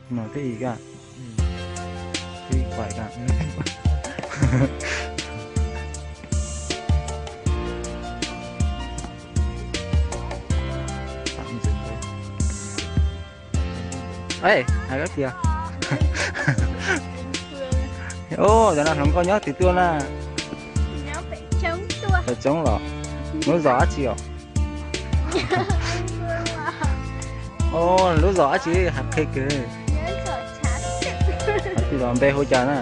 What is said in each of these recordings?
No twb ib ka, twb ib pais ka. Hais kab tias, o, cov no hluas nkauj nyob twg tuaj na? Pem Tsoob los? Lub zos dab tsi os? O, lub zos dab tsi hais qhia kiag. Hais tias los npe hu cas na?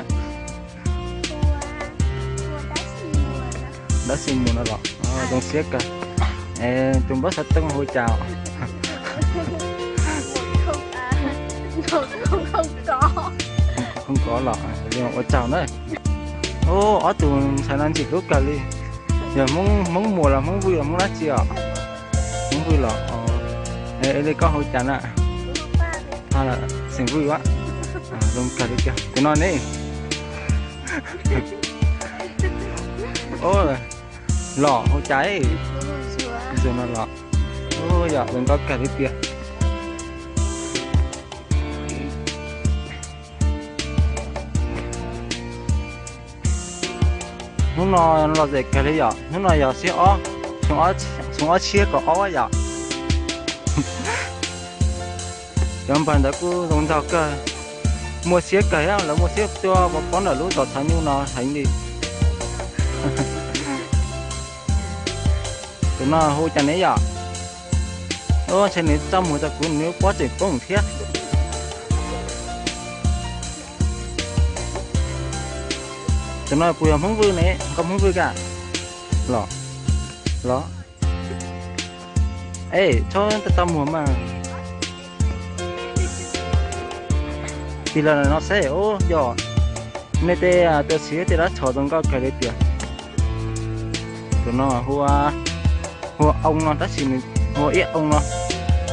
Dab Xi Mus no los? Zoo siab kawg. Tus npawb xov tooj hu cas? Khoov kov los ua tsaug na. Ob tug ntxhais no ntxim hlub kawg li. Yog Hmoob Muas los Hmoob Vwj los Hmoob dab tsi os? Hmoob Vwj los. Li koj hu cas na? Xeem Vwj a. Zoo kawg li tiag tus no ne. Los hu cas? Zus no los. Yog zoo nkauj kawg li tiag. Hnub no lom zem kawg li yom, hnub no yog xiab ob, xyoo ob txhiab kaum ob yom. Cov npawg ntawd kuj zoo nraug kawg, muaj siab kawg thiab, lawv muaj siab tuaj pov pob ntawm lub zos Txha Nyuj no heev li. Tus no hu cas ne yom? Ntshe nws txaj muag rau kuv, nws pob tseem poob thiab. Tus no puas yog Hmoob Vwj ne? Nkauj Hmoob Vwj ka? Los, los. Es txhob txaj muag mas. Tig los no xwb. Ub, yog nej tej tua xiv tej dab tsho zoo nkauj kawg li tiag. Tus no hu ua Oo no tab sis nws, hu ua Iab Oo no,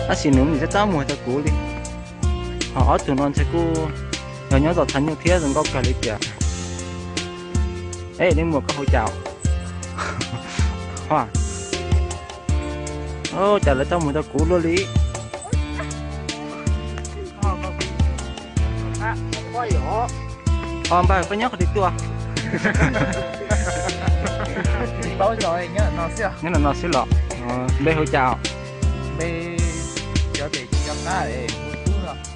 tab sis nws nim txaj txaj muag rau kuv li. Ho ob tug no ntshe kuj yog nyob zos Txha Nyuj thiab zoo nkauj kawg li tiag. Es nej muam koj hu cas? Cas lawv txaj muag rau kuv luaj li. Os, npawg koj nyob qhov twg tuaj? Nyob no xwb los? Npe hu cas?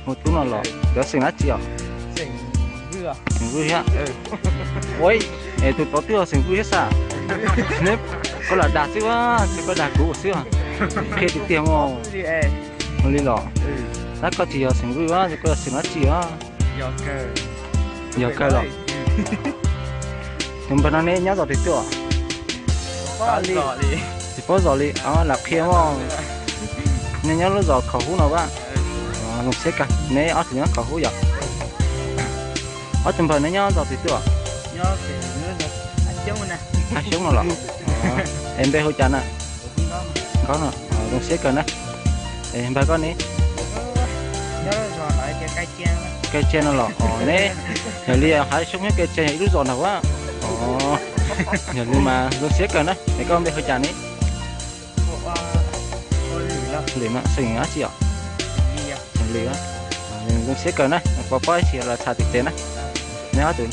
Hu Tub no los? Cov xeem dab tsi os? Xeem Vwj thiab. Ua, es tus tod twb yog xeem Vwj thiab xwb. Neb, koj lam dag xwb, koj dag kuv xwb. Qhia tiag tiag mas. Ua li los? Tab koj tsis yog xeem Vwj, koj yog xeem dab tsi os? Yog kawg los? Tus npawg no neb nyob zos twg tuaj? Tsis paub zos li, lam qhia mas. Nej nyob lub zos Khaus Hub no a? Zoo siab kawg, neb ob tug nyob Khaus Hub yom? Ob tug npawg neb nyob zos twg tuaj? Hav Xyoob no los? Es npe hu cas na? Nkauj no. Zoo siab kawg na. Es npawg koj ne? Kaij Tsia no los? Os, neb yog li Hav Xyoob nyob Kaij Tsia yog ib lub zos ntag a. Os, yog li mas zoo siab kawg na. Es koj npe hu cas ne? Lwm no, xeem dab tsi os? Lwm. Zoo siab kawg na, pov pob ib txhis los txhais tim tsev na. Neb ob tug